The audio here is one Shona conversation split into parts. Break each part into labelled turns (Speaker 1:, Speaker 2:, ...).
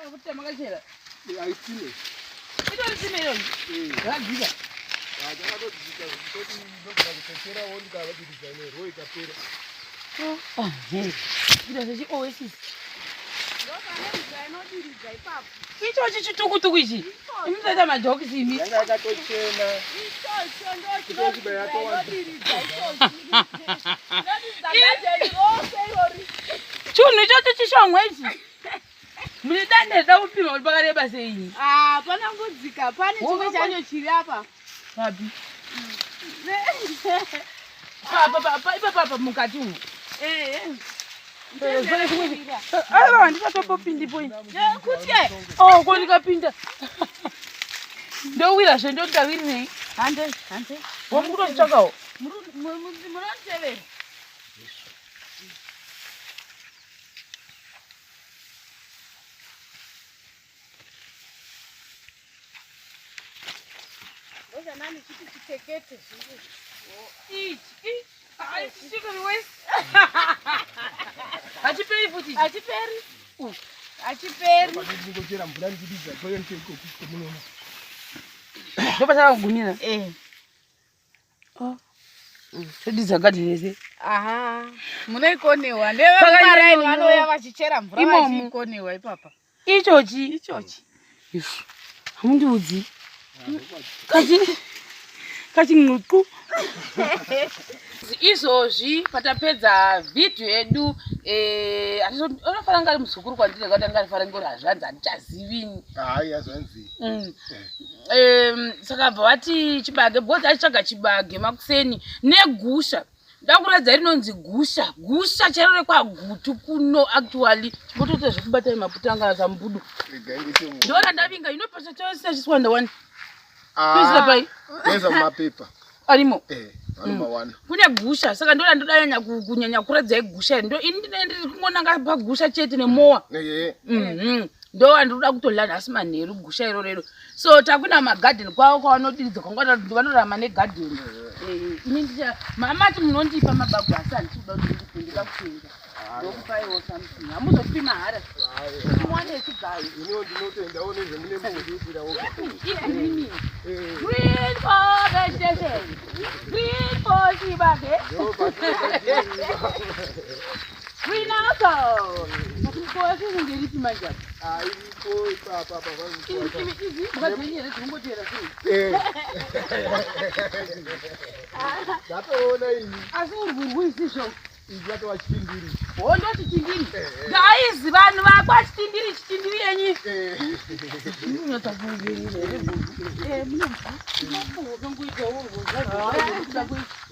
Speaker 1: Mafuta makachera.
Speaker 2: Aitime.
Speaker 1: Itori tsime iyoyi. Yakadzika.
Speaker 2: Chakatodzika zvekutoti ndogona kutochera wo ndikavadiridza nerwo ikapera.
Speaker 1: Kuita zvechi-oasis. Ichochi chitukutuku ichi. Imi musaita majokisi imi.
Speaker 2: Yanga yakatochena.
Speaker 1: Chinhu ichocho chishongwe ichi. Mune dande rida kupima kuti pakareba sei.
Speaker 3: Ah, panongodzika pane chimwe chacho chiri apa.
Speaker 1: Papi. Ipapa apa mukati umu.
Speaker 3: Eh.
Speaker 1: Aiwa handisatopopindipo ini.
Speaker 3: Kutye.
Speaker 1: Oh, ko ndikapinda. Ndowira zve ndondawirirei.
Speaker 3: Hande, hande.
Speaker 1: Wamukutozvitsvakawo.
Speaker 3: Munonditevera. Ndozvanani chiti chitekete zviri.
Speaker 1: Ichi, ichi, chitori wese. Hachiperi futi.
Speaker 3: Hachiperi. Hachiperi.
Speaker 2: Ndingochera mvura ndichididza toyontekomunoona.
Speaker 1: Ndopataka kugumira.
Speaker 3: Eh.
Speaker 1: Todidza gadhi rese.
Speaker 3: Aha. Munoikonewa. Ndevemaraini vanouya vachichera mvura
Speaker 1: Imomo.
Speaker 3: vachiikonewa ipapa.
Speaker 1: Ichochi.
Speaker 3: Ichochi.
Speaker 1: Isu. Hamundiudzi. Kachi kachin'uku. Izvozvi patapedza vhidhiyo yedu eh, unofanira kunge ari muzukuru kwandiri nekuti anga arifanira kunge uri hazvanzi handichazivini.
Speaker 2: Hayi hazvanzi.
Speaker 1: Saka bva vati chibage because achitsvaga chibage makuseni negusha. Ndakuratidza rinonzi gusha. Gusha chero rekwaGutu kuno actually. Chimbotoita zvekubata maputa anga sambudu. Ndona ndavinga inopasa chose chiswanda wani. Kuisira pai
Speaker 2: Kuisa mumapepa.
Speaker 1: arimo.
Speaker 2: Eh, vanomawana.
Speaker 1: Kune gusha saka ndoda ndoda nyanya kunyanya kuradzai gusha iri. Ndo ini ndine ndiri kungonanga pagusha chete nemowa.
Speaker 2: Eh.
Speaker 1: Ndo andinoda kutola nhasi manheru gusha iro rero. So takuenda magadheni kwavo kwavanodiridza kwanga vanorarama negadheni. Ini ndicha mama ati munondipa mabago asi handisi kuda kuti ndipe ndida kutenga. Ndokupaiwo something. Hamuzopi mahara. Muwane chigayo.
Speaker 2: Iniwo ndinotoendawo nezvemune mukudiitira woga.
Speaker 1: Igreen.
Speaker 2: Eh.
Speaker 1: Green for vegetation. Green for chibage.
Speaker 2: Ndo patinotoziva.
Speaker 1: Green also. Mukova chinenge ripi manje apa?
Speaker 2: Ah, iripo ipapa apa
Speaker 1: Ivi ivi imbwa dzenyu here dzinongotera sei?
Speaker 2: Eh. Ndatoona ini.
Speaker 1: Asi urwurwu isizvo.
Speaker 2: Ichi yatova chitindiri.
Speaker 1: Hondo chitindiri. Guys, vanhu vakwa chitindiri chitindiri yenyu.
Speaker 2: Eh.
Speaker 1: Munonyatsa kuverera here bvunzu? Munongoita urwu zvakuda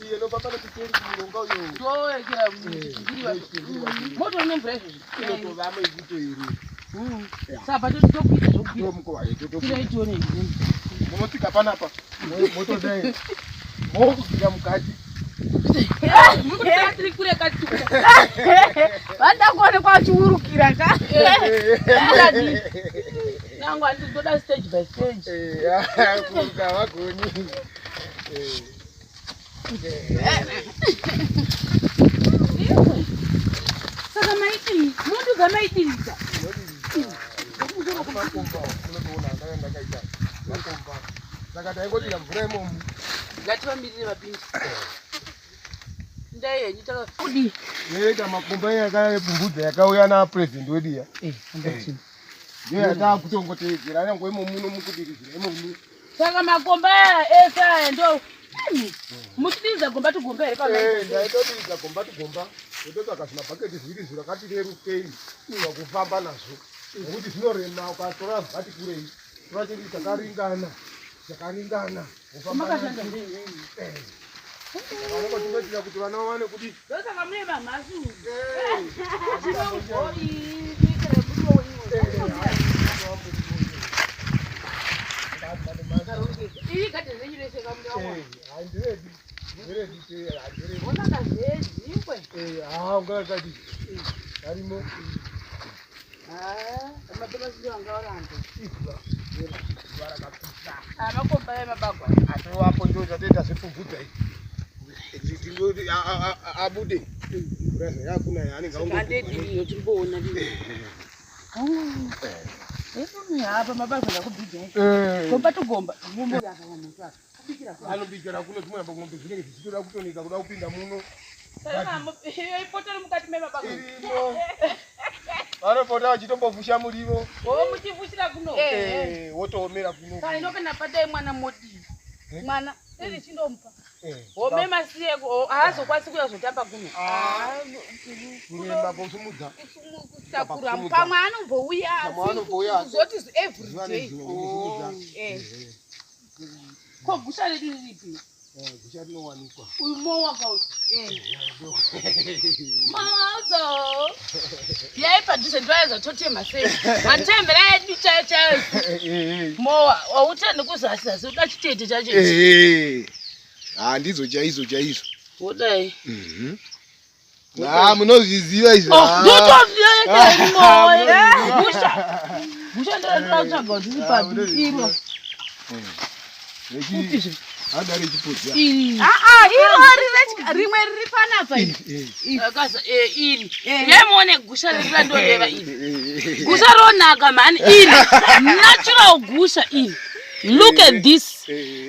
Speaker 2: Iye nopapa nechitiri chimuronga uyo.
Speaker 1: kutorekera chitindiri wacho. Moto unemvura izvozvi.
Speaker 2: Inotovamo ikuto iri.
Speaker 1: Saka tokuita zvokuita.
Speaker 2: Ndomukowa yedu.
Speaker 1: Tirai tione izvi.
Speaker 2: Munotsika panapa. Motodai. Mokudzika mukati.
Speaker 1: Muri tiri kure kati.
Speaker 3: Vanoda kuonekwa vachiurukira ka.
Speaker 1: Muradi. Nangu handitoda stage by stage.
Speaker 2: Eh, kuruka vagoni. Eh.
Speaker 1: Saka maidini? Munduga maidiridza.
Speaker 2: Makomba unotoona ndanga ndakaita makomba. Saka taingodira mvura imomo.
Speaker 1: Ngativamirire vapinde. Ndai yenyu taka kudii?
Speaker 2: Yega makomba yakapfumvudza yakauya napurezidendi wedu iya.
Speaker 1: Eh, andachini.
Speaker 2: Ndiyo yatakutongoteedzera nyangwe imomo muno mukudiridzira imomo.
Speaker 1: Saka makomba aya ese aya ndo muchidiridza gomba tugomba here kana?
Speaker 2: Eh, ndaitodiridza gomba tugomba. Ndototsvaka zvimabhaketi zviviri zvakati rerukei pakufamba nazvo. Nekuti zvinorema ukatora zvakati kurei. Tora chiri chakaringana. Chakaringana. Wofamba
Speaker 1: Makashanda
Speaker 2: nacho.
Speaker 1: sei?
Speaker 2: Eh. Saka tingoitira kuti vana vawane kudii.
Speaker 1: Ndosaka mune mamhasi uyu.
Speaker 2: Eh.
Speaker 1: Iri gadheni renyu rese kamuda.
Speaker 2: Eh, handiredi. Handiredi te handiredi.
Speaker 1: Ona kazhinji
Speaker 2: Eh, ah, ungakati. Arimo.
Speaker 1: Ah, madomasi anga oranda.
Speaker 2: Izuva. Zuva rakapisa.
Speaker 1: Ah, makomba emabagwa.
Speaker 2: Atovapo ndo zvatoita zvepfumvudza iyi. Ndingoti abude. Mvura zvayakunaya anenge
Speaker 1: Handediriyo timboona. Hapa mabasa ndakubhigai.
Speaker 2: Eh.
Speaker 1: Gomba tugomba.
Speaker 2: Anobikira kuno dzimwe yamba ng'ombe dzinenge dzichitoda kutonika kuda kupinda muno.
Speaker 1: Iyo ipoto mukati memabagwe.
Speaker 2: Irimo. Vanopota vachitombofusha murivo.
Speaker 1: Oh, muchifushira kuno.
Speaker 2: Eh, wotoomera kuno.
Speaker 1: Kana ndokana patai mwana modi.
Speaker 3: Mwana iri chindomupa.
Speaker 2: Eh.
Speaker 1: Home masiyeko haazokwanisi kuuya kuzotamba kuno.
Speaker 2: Kuremba kusumudza.
Speaker 3: Kutakura pamwe anombouya
Speaker 2: Pamwe anombouya asi-
Speaker 3: kuzoti
Speaker 2: Zuva
Speaker 3: every day.
Speaker 2: nezuva unosumudza.
Speaker 3: Eh.
Speaker 1: Ko gusha redu riripi?
Speaker 2: Eh, gusha rinowanikwa.
Speaker 1: Uyu mowa kauyu. Mazo. Yai padhuze ndoyaiza totema sei. Matembera edu chaiyo chaiyo. Mowa hautendi kuzasi zasi uda chitete chacho.
Speaker 2: Eh. Ah, ndidzo chaidzo chaidzo.
Speaker 1: Wodai.
Speaker 2: Ah, munozviziva izvi.
Speaker 1: Oh,
Speaker 2: Ah.
Speaker 1: ndotoziva mowa. Gusha. Gusha ndiro ndinotsvaga kuti riri
Speaker 2: Ah,
Speaker 1: papi.
Speaker 2: munozviziva.
Speaker 1: Iro.
Speaker 2: Rechi- Handa rechipodzi.
Speaker 1: Iri.
Speaker 3: Ah ah iro rimwe riri panapa iri.
Speaker 1: Akaza eh iri. Yemuone gusha riri randoreva iri. Gusha ronaka mhani iri. Natural gusha iri. Look at this.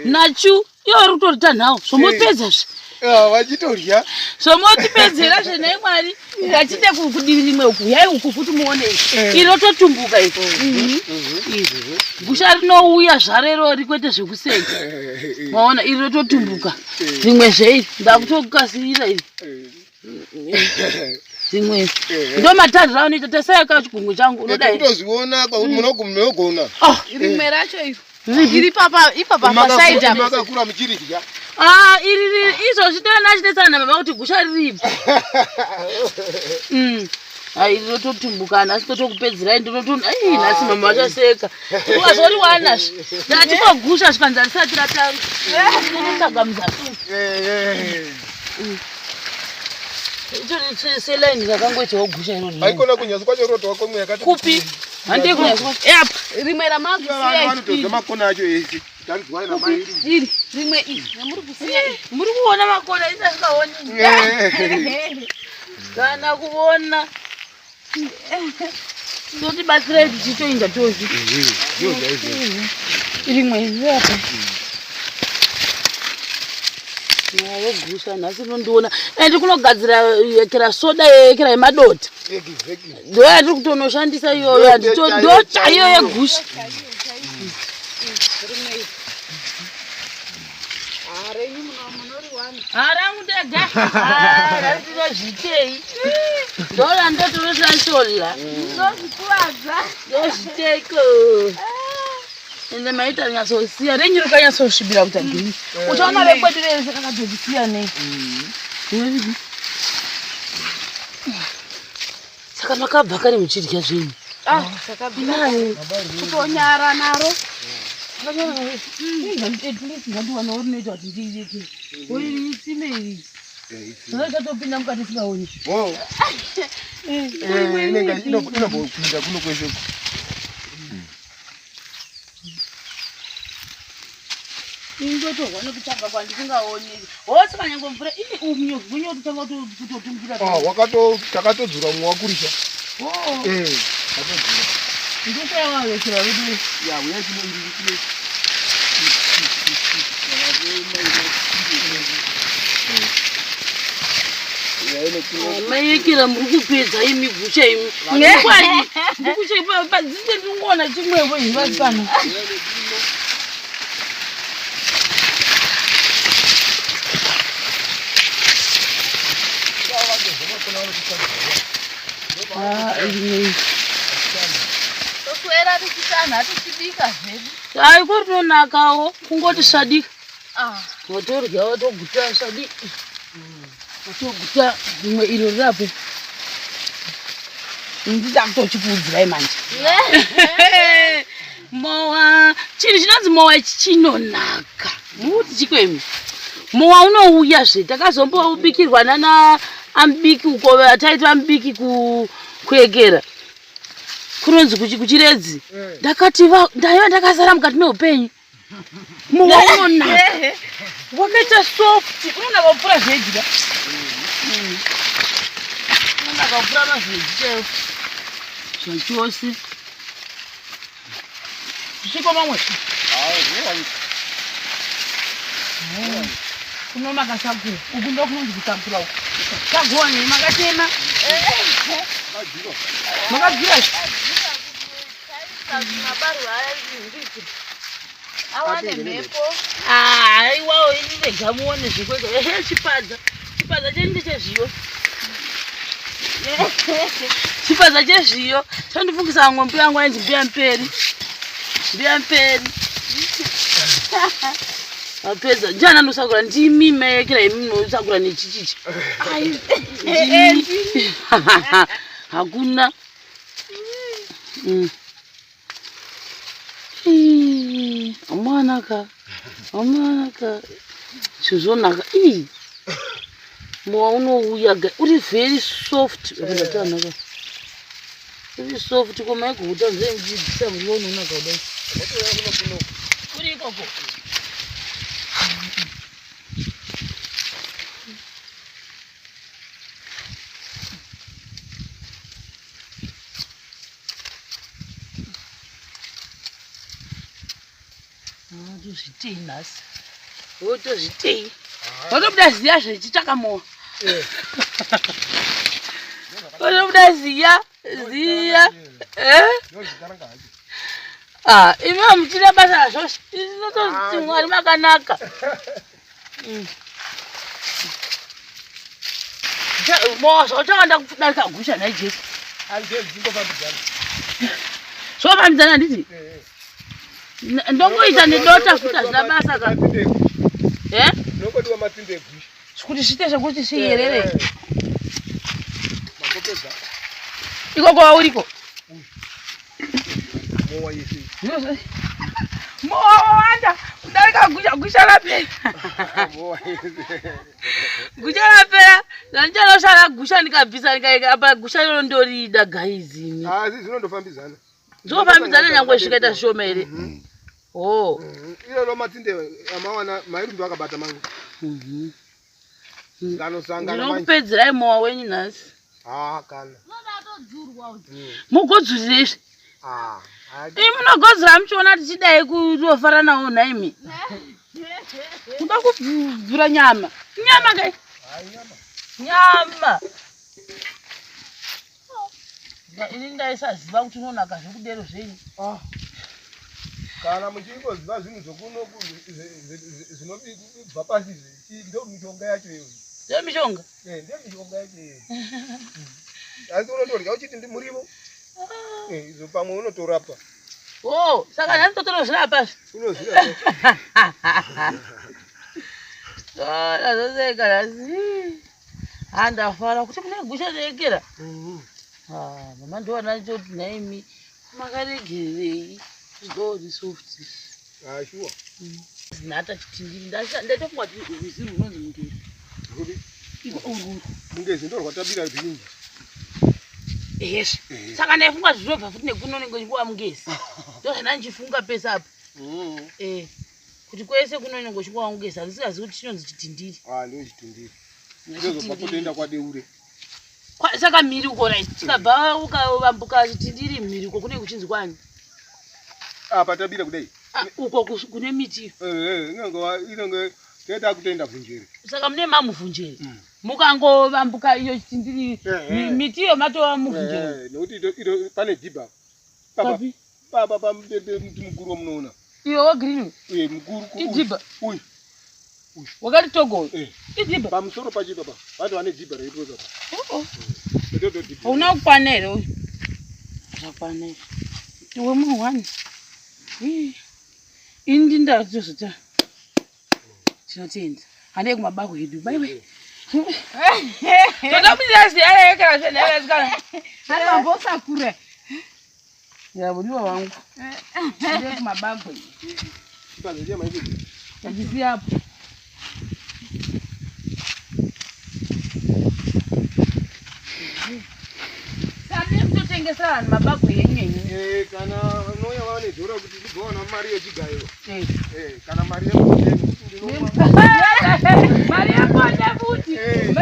Speaker 1: Nachu iwe uri kutorita nhawo zvomopedza zve.
Speaker 2: Ah, vachitorya.
Speaker 1: Zvomotipedzera zve nhai Mwari. Ngachite kudivi rimwe uku. Yai uku futi muone iri. Iri rototumbuka iri. Iri. Gusha rinouya zvarero kwete zvekuseka. Maona iri rototumbuka. Rimwe zveiri. Ndakutokasirira iri. Rimwe. Ndo matadhira anoita tasai ka chigunwe changu unodai.
Speaker 2: Kutozviona kwakuti munogona.
Speaker 1: Oh,
Speaker 3: Rimwe racho iri. Iri papa ipapa paside apa.
Speaker 2: Makakura muchiridya.
Speaker 1: Ah, iri riri izvozvi ndona achinetsana nababa kuti gusha riripi. Ai iri rototumbuka nhasi totokupedzerai ndinoto ai nhasi mama vachaseka. Ukazoriwana zve. Ndati ko gusha zvikanzi harisati ratanga. Ndinotsvaga muzasi. Itori selaini rakangoitawo gusha irori.
Speaker 2: Haikona kunyasi kwacho roto wako mwe yakati.
Speaker 1: Kupi? Handei kunyasi kwacho. Eh, apa.
Speaker 3: Rimwe ramakusiya
Speaker 2: Vanotodza makona acho ese. Taridzwai namai iri.
Speaker 3: iri rimwe iri ramuri kusiya iri.
Speaker 1: Muri kuona makona isasikaoni. Kana kuona. Totibatsirai tichitoinda tozvi. Rimwe iri apa. Nayo gusha nhasi rinondiona. Endi kunogadzira yekera soda yekera yemadota. Ndo yatiri kutonoshandisa iyoyo handito ndo chaiyo yegusha. Harangu ndega. Randinozvitei. Ndo randotonoshandishola.
Speaker 3: Ndozvikuvadza.
Speaker 1: Ndozviteiko. Ende maita nyatsosiya renyu rikanyatsosvibira kuita girini. Uchaona vekwedu vese kakatozisiya nei. Saka makabva kare muchidya zvenyu.
Speaker 3: Ah, takabvira. Kutonyara naro.
Speaker 1: At least ngandiwanawo rinoita kuti ndiireke. Oiri itsime iri. Zvakatopinda mukati singaoni.
Speaker 2: Inombopinda kuno kwese.
Speaker 1: Indotorwa nekutsvaga kwandisingaoni. Wose kanyange mvura ii umunyo gunyototanga kutotungira.
Speaker 2: Ah, wakato takatodzura mumwe wakurisha.
Speaker 1: Oh,
Speaker 2: Eh, takatodzura.
Speaker 1: ndosayawawekera vedu.
Speaker 2: Ya, uya chino iri chino.
Speaker 1: Maikira muri kupedza imi gusha imi. Kwani ndikuche padzinde ndingoona chimwevo ini vasikana. Ah, iri.
Speaker 3: Toswera tichitanha tichibika zvedu.
Speaker 1: Ai korinonakawo kungoti svadika.
Speaker 3: Ah.
Speaker 1: Watorya watoguta svadi. Watoguta rimwe iro rirapo. Ndida kutochikuudzirai manje. Mowa, chinhu chinonzi mowa ichi chinonaka. Muti chikwemi. Mowa unouya zve takazombobikirwa nana ambiki uko taiti ambiki ku kuekera. Kunonzi kuchiredzi. Ndakati ndaiva ndakazara mukati meupenyu. Mowa unonaka. Wakaita soft, unonaka kupfuura zvedya. Unonaka kupfuura mazvedyi chaiwo. Zvachose. Zvichiko mamwe. Kuno makasakura. Uku ndokunonzi kusakura uku. Kagoni makatema. Makadzira.
Speaker 3: Awane mhepo.
Speaker 1: Aiwawo ini rega muone zvekuita. Ehe chipadza. Chipadza chenyu ndechezviyo. Chipadza chezviyo. Chandifungisa vamwe mbuya yangu ainzi mbuya Mperi. Mbuya Mperi. Mapedza. Ndiani anosakura? Ndimi maekera imi munosakura nechichichi. Ndimi. Hakuna. Mwanaka. Mwanaka. Chizonaka. Ii. Mowa unouya ga uri very soft. Ndatanaka. Uri soft ko mai kuhuta nzee mjibisa muriwo unonaka kudai. Kuri ikoko. Tozvitei nhasi? Wotozvitei? Watobuda ziya zvechitsvaka mowa. Watobuda ziya, ziya. Eh? Ah, imi hamuchina basa razvo. Tinototi Mwari makanaka. Mowa zvauchawanda kudarika gusha nhai Jesu. Zvofambidzana handiti? Ndongoita nedota futi hazvina basa ka. Eh?
Speaker 2: Nongodiwa matinde egusha.
Speaker 1: Kuti zviite zvekuti zviyerere. Ikoko wauriko?
Speaker 2: Mowa yese.
Speaker 1: Mowa wawanda kudarika gusha, gusha rapera.
Speaker 2: Mowa yese.
Speaker 1: Gusha rapera. Ndandichanosara gusha ndikabvisa ndikaika apa gusha iroro ndorida guys ini.
Speaker 2: Asi zvinondofambidzana.
Speaker 1: Zvinofambidzana nyangwe zvikaita zvishoma here? Oh.
Speaker 2: Iroro matinde amawana mairumbi akabata mangu. Nganosangana manje.
Speaker 1: Ndinokupedzerai mowa wenyu nhasi.
Speaker 2: Ah kana.
Speaker 1: Mugodzurire izvi.
Speaker 2: Ah.
Speaker 1: Imi munogodzura muchiona tichidai kutofara nawo nhaimi. Kuda kudzura nyama. Nyama kai. Nyama. Ini ndaisaziva kuti unonaka zvekudero zvenyu.
Speaker 2: Ah. Kana muchingoziva zvinhu zvokuno zvinobva pasi ndo mishonga yacho iyoyo.
Speaker 1: Ndiyo mishonga?
Speaker 2: Eh, ndiyo mishonga yacho iyoyo. Asi unotodya uchiti ndi muriwo. Eh, izvo pamwe unotorapa.
Speaker 1: Oh, saka nhasi totonozvirapa.
Speaker 2: Unozvirapa.
Speaker 1: Ah, ndazoseka nhasi. Ah, ndafara kuti mune gusha reekera. Ah, mama ndiwana choti nhaimi makaregerei zvidori soft.
Speaker 2: Ah, sure.
Speaker 1: Zinata chitindiri ndaitofunga kuti rwizi runonzi mungezi.
Speaker 2: Rubi.
Speaker 1: Iko urwu.
Speaker 2: Mungezi ndo rwatabira zvinji.
Speaker 1: Yes. Saka ndaifunga zvinobva futi nekuno nengochikuwa mungezi. Ndozvandanga ndichifunga pese apa. Eh. Kuti kwese kuno nengochikuwa mungezi handisingazivi kuti chinonzi chitindiri.
Speaker 2: Ah, ndo chitindiri. Ndozobva kutoenda kwaDeure.
Speaker 1: Saka mhiri uko right. Tikabva ukavambuka chitindiri mhiri uko kune kuchinzi kwani?
Speaker 2: Ah, patabira kudai.
Speaker 1: Ah, uko kune miti.
Speaker 2: Eh, inenge toita kutoenda Vhunjeri.
Speaker 1: Saka mune mamuvhunjeri. Mukangovambuka iyo chitindiri miti iyo matova muvhunjeri.
Speaker 2: Eh, nekuti ito pane dhibha. Papa. Papa pamutete mukuru wamunoona.
Speaker 1: Iyo wa green.
Speaker 2: Eh, mukuru.
Speaker 1: Idhibha.
Speaker 2: Uyu.
Speaker 1: Wakati togo.
Speaker 2: Eh.
Speaker 1: Idhibha.
Speaker 2: Pamusoro pacho papa. Vanhu vane dhibha riripo papa.
Speaker 1: Oh oh.
Speaker 2: Ito dhibha.
Speaker 1: Hauna kukwana here uyu? Zvakwana izvi. Iwe munhu wani. Ini ndindatozota. Tinotenda. Handei kumabako edu. Baiwe. Toda kuita ziya yekera zvenheve
Speaker 3: Akambosakura.
Speaker 1: Yabudiwa wangu. Handei kumabako.
Speaker 2: Chipanze chema ichi.
Speaker 1: Tachisiya apo. Saka mutotengesera vanhu mabako enyu enyu.
Speaker 2: Eh, kana vanouya Ndinowane dhora kuti ndigowana mari yechigayo.
Speaker 1: Eh.
Speaker 2: Eh, kana mari yebonde nekuti ndinomwa.
Speaker 1: Mari yebonde futi.
Speaker 2: Eh.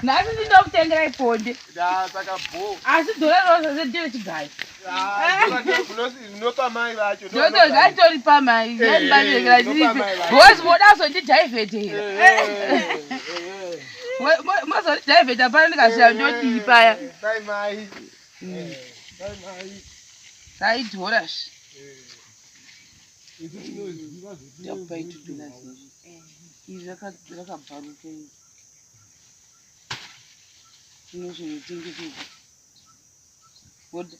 Speaker 1: Nhasi ndinokutengerai bonde.
Speaker 2: Da saka bho.
Speaker 1: Asi dhora rose ndere chigayo.
Speaker 2: Ah, dhora ndinopa mai vacho.
Speaker 1: Ndoto zvaitori pamai.
Speaker 2: Eh,
Speaker 1: Ndandibatekera
Speaker 2: eh,
Speaker 1: chiripi.
Speaker 2: ndopa mai vacho.
Speaker 1: Because moda kuzondidhaivhetera.
Speaker 2: Eh, eh,
Speaker 1: Mozondidhaivheta pano ndikasvika ndodii paya.
Speaker 2: eh. Pai mai. Eh, pai mai.
Speaker 1: Raidhora zve.
Speaker 2: Eh. Isu tinoziva zvetino-
Speaker 1: Ndakupai tudhora zvezvi. Izvi rakabvaruka izvi. Inozvinotengeswa. Woda.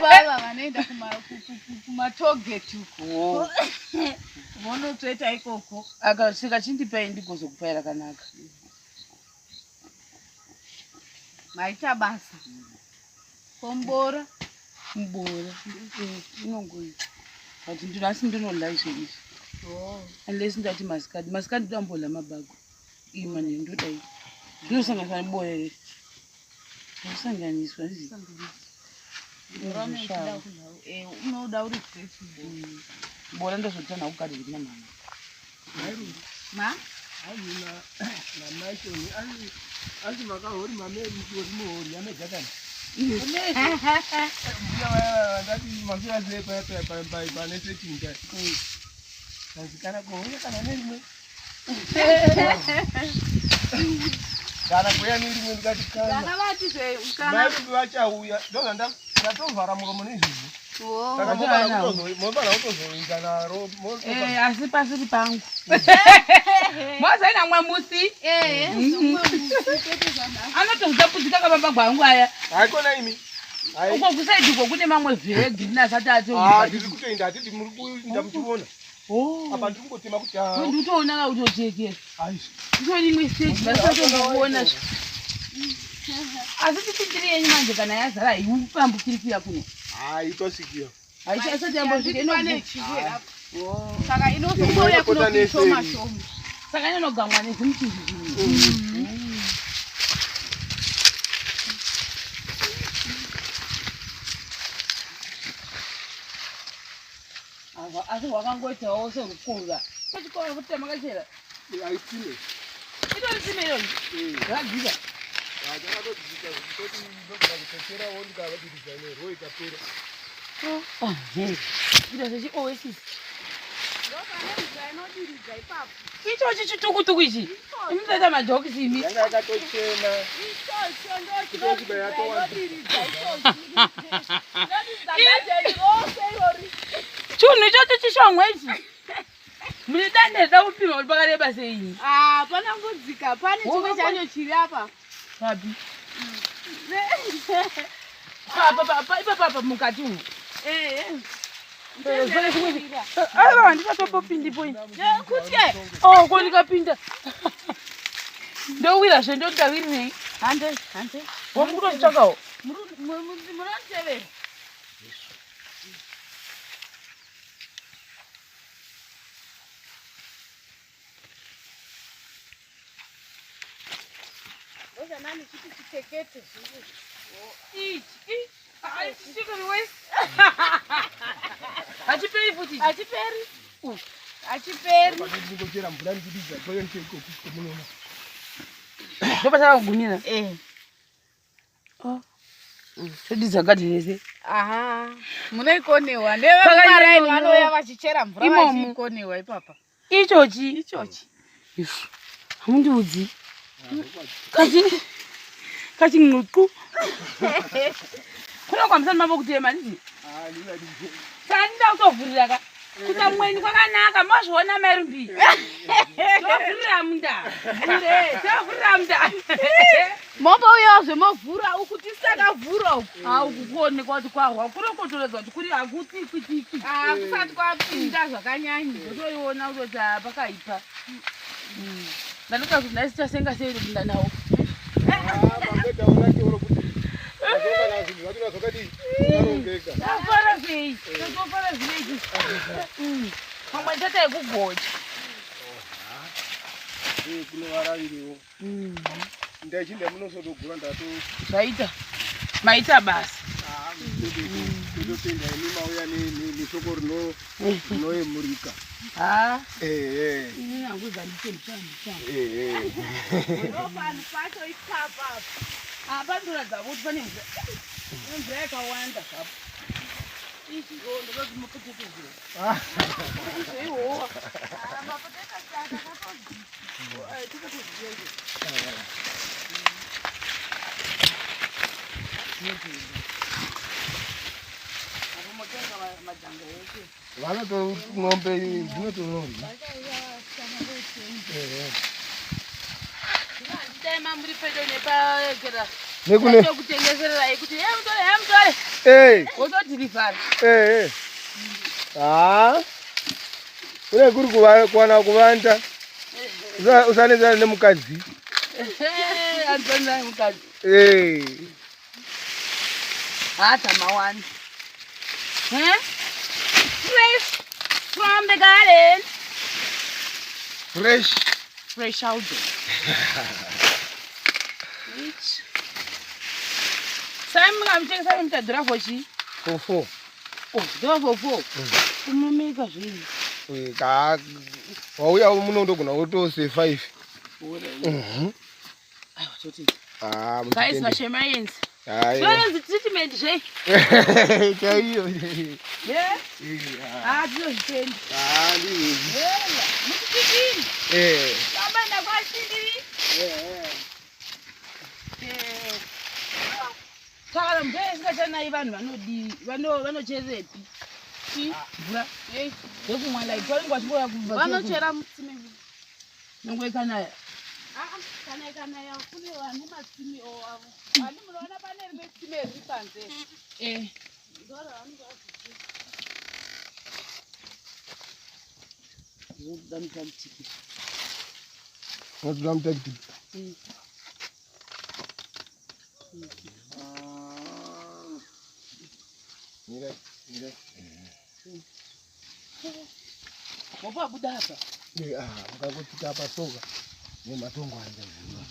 Speaker 3: Baba vanoenda kumatogeti uko.
Speaker 1: Oh.
Speaker 3: Vonotsveta ikoko.
Speaker 1: Akasvika chindipai ndigozokupai rakanaka.
Speaker 3: Maita basa. Kombora.
Speaker 1: Mubora. Inongoita. But ndinasi ndinola izvo izvi.
Speaker 3: Oh.
Speaker 1: Unless ndati masikati. Masikati ndambola mabago. Iyi manje ndodai. Zvinosanganiswa nebora here? Zvinosanganiswa izvi.
Speaker 3: Unoda eh, unoda uri fresh.
Speaker 1: Bora ndozotana kugadheni kuna mama.
Speaker 3: Ma?
Speaker 2: Hanzi namaishoni anzi makahori mamemuhori yamejakani mbuya vaya vandati masura sei paya paya pane setting paya hanzi kana kuhouya kana nerimwe kana kuuya nerimwe ndikati kana
Speaker 3: Kana vati zve kana
Speaker 2: mairubi vachauya ndozva ndatovhara muromo neizvozvo
Speaker 3: Oh.
Speaker 2: saka mofana kutozoita naro
Speaker 1: Eh, asi pasiri pangu. Mozoina mwe musi.
Speaker 3: Eh, zvomwe musi kwete zvanhasi.
Speaker 1: Anotozitapudzika kamabagwa angu aya.
Speaker 2: haikona imi Hai.
Speaker 1: Uko kusaidi uko kune mamwe vhegi asati
Speaker 2: Ah, tiri kutoenda hatiti muri kuinda muchiona
Speaker 1: Oh.
Speaker 2: apa ndiri kungotema kuti ah,
Speaker 1: Ndikutoona ka kutochekera.
Speaker 2: ai.
Speaker 1: Itori imwe stage vasatozokuona. Asi tichindiri yenyu manje kana yazara haipambukiri kuya kuno.
Speaker 2: Hai, itosvikira.
Speaker 1: Haisati yambosvika
Speaker 3: Handiti pane
Speaker 1: ino.
Speaker 3: chivera apa.
Speaker 1: Oh.
Speaker 3: Saka inozongouya
Speaker 2: Inopota
Speaker 3: kuno
Speaker 2: neseri.
Speaker 3: shoma shoma.
Speaker 1: Saka inonogamwa nezvimuchizvi zvimwe. Ava asi wakangoitawo serukova. Pachikoro futi tamakachera.
Speaker 2: Haitsime.
Speaker 1: Itori tsime iyoyi. Radzika.
Speaker 2: Takatodzika zvekutoti ndogona kutocherawo ndikavadiridza nerwo ikapera.
Speaker 1: Ita zvechi-oasis.
Speaker 3: Ndopane mvura inodiridza ipapo.
Speaker 1: Ichochi chitukutuku ichi. Imi musaita majokisi imi.
Speaker 2: Yanga yakatochena.
Speaker 3: Ichocho ndo
Speaker 2: Ichochi bayatowanza.
Speaker 3: chinodiridza ichochi. Inodiridza gadheni rose irori.
Speaker 1: Chinhu ichochi chishongwe ichi. Mune dande rida kupima kuti pakareba sei.
Speaker 3: Ah, panangodzika pane chimwe
Speaker 1: Waka-
Speaker 3: chacho chiri apa.
Speaker 1: Papi. Ipapa mukati umu.
Speaker 3: Eh,
Speaker 1: Pane chimwe Aiwa handisatombopindipo ini.
Speaker 3: eh. Kutye.
Speaker 1: Oh, ko ndikapinda. Ndowira zve ndodawirirei.
Speaker 3: Hande, hande.
Speaker 1: Wamukutozvitsvakawo.
Speaker 3: Munonditevera. Ndozvanani chiti chitekete zviri.
Speaker 1: Ichi, ichi. Ah, ichi chitori wese. Hachiperi futi. ichi.
Speaker 3: Hachiperi. Hachiperi.
Speaker 2: Ndingochera mvura ndichididza toenteikomunoona.
Speaker 1: Ndopataka kugumira.
Speaker 3: Eh.
Speaker 1: Todidza gadheni rese.
Speaker 3: Aha. Munoikonewa.
Speaker 1: Saka
Speaker 3: Ndevemaraini
Speaker 1: imomo.
Speaker 3: vanouya vachichera mvura
Speaker 1: Imomo.
Speaker 3: vachiikonewa ipapa.
Speaker 1: Ichochi.
Speaker 3: Ichochi.
Speaker 1: Isu. Hamundiudzi. Kachi kachi nququ. Kuno kwamisani mambo kutema nditi. Sandida kutovhurira ka. Kuita mweni kwakanaka mazviona mairumbi. Tovhurira munda. Vhure, tovhurira munda.
Speaker 3: Mombouyazve movhura uku tisakavhura uku.
Speaker 1: Ah, uku kuonekwa kuti kwahwa kunokotoredza kuti kuri hakutsikwi tsikwi.
Speaker 3: Ah, kusati kwapinda zvakanyanya.
Speaker 1: Utoiona kutoti ah, pakaipa. Ndanoita kuti nhasi tasenga sei kupinda nawo.
Speaker 2: Mangwetaona keuro kuti mazongana zvinhu zvachona zvakadii zvakarongeka.
Speaker 1: Tafara sei? Tofara zvei? Mamwe tata ekugocha.
Speaker 2: Eh, kuno varaviriwo. Ndachinda munosotogura ndato
Speaker 1: Zvaita. Maita basa.
Speaker 2: Totenda imi mauya neshoko rinoyemurika.
Speaker 1: Ha.
Speaker 2: Ehe.
Speaker 1: Ini hangu zanditembisha.
Speaker 2: Ehe.
Speaker 1: Ndopanhu pacho ipapa apa. Apa ndoratidza kuti pane mvura. Pane mvura yakawanda zvapo. Ichi oh ndakati mapotato zero. Izvo
Speaker 3: Mapotato akatozi.
Speaker 2: Vanoto ng'ombe dzinotororwa. Ehe.
Speaker 1: Dai mamuri pedo nepakera.
Speaker 2: Nekune
Speaker 1: kutengesererai kuti he mutore he mutore.
Speaker 2: eh
Speaker 1: Wotodhirivhara.
Speaker 2: eh. Ah. Kune kuri kuwana kuvanda. Usanetsana nemukadzi.
Speaker 1: Anzana mukadzi.
Speaker 2: Eh.
Speaker 1: Hata mawani. Huh? Fresh from the garden.
Speaker 2: Fresh.
Speaker 1: Fresh out there. Rich. Sai mungamutengesa mutadhura for chii?
Speaker 2: For four.
Speaker 1: Oh, dhura for four. Unomeka zvinhu.
Speaker 2: Eh, ka wauya muno ndogona kutose 5. Mhm.
Speaker 1: Aiwa toti.
Speaker 2: Ah,
Speaker 1: Guys,
Speaker 2: muchitende.
Speaker 1: mashemayenzi.
Speaker 2: Aiwa.
Speaker 1: Zvinonzi treatment zve.
Speaker 2: Chaiyo.
Speaker 1: Yeah.
Speaker 2: Eh, ah.
Speaker 1: Ah, tinozvitenda.
Speaker 2: Ah, ndizvo.
Speaker 1: Yeah. Muchitidini.
Speaker 2: Eh.
Speaker 1: Baba ndakwachindiri.
Speaker 2: Eh.
Speaker 1: Eh. Saka mvura isingachanayi vanhu vanodii vanocherepi chi mvura yekumwa like vanenge vachingouya kubva
Speaker 3: Vanochera mutsime.
Speaker 1: nyangwe ikanaya
Speaker 3: Ah, kana ikanaya kune vane matsime avo. Vane munoona pane rimwe tsime riri panze.
Speaker 1: Eh.
Speaker 3: Ndoravanenge vachichera.
Speaker 1: Zvokuda mutamutiki.
Speaker 2: Unotoda mutakitiki. Mira, mira.
Speaker 1: Wapabuda apa.
Speaker 2: Eh, ah, mukangotsika apa soka nematongo andaziva.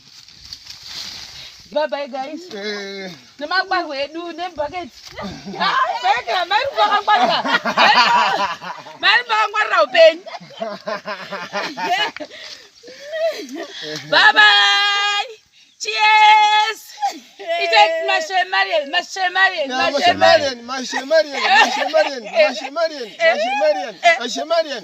Speaker 1: Bye bye guys.
Speaker 2: Eh,
Speaker 1: Nemagbarwe edu nebhaketi. Bhaketi mari makangwarira. Mari makangwarira upenyu. Bye bye. Cheers. Ite mashemarian, mashemarian, mashemarian.
Speaker 2: Mashemarian, Mashemarian, Mashemarian, Mashemarian, Mashemarian, Mashemarian.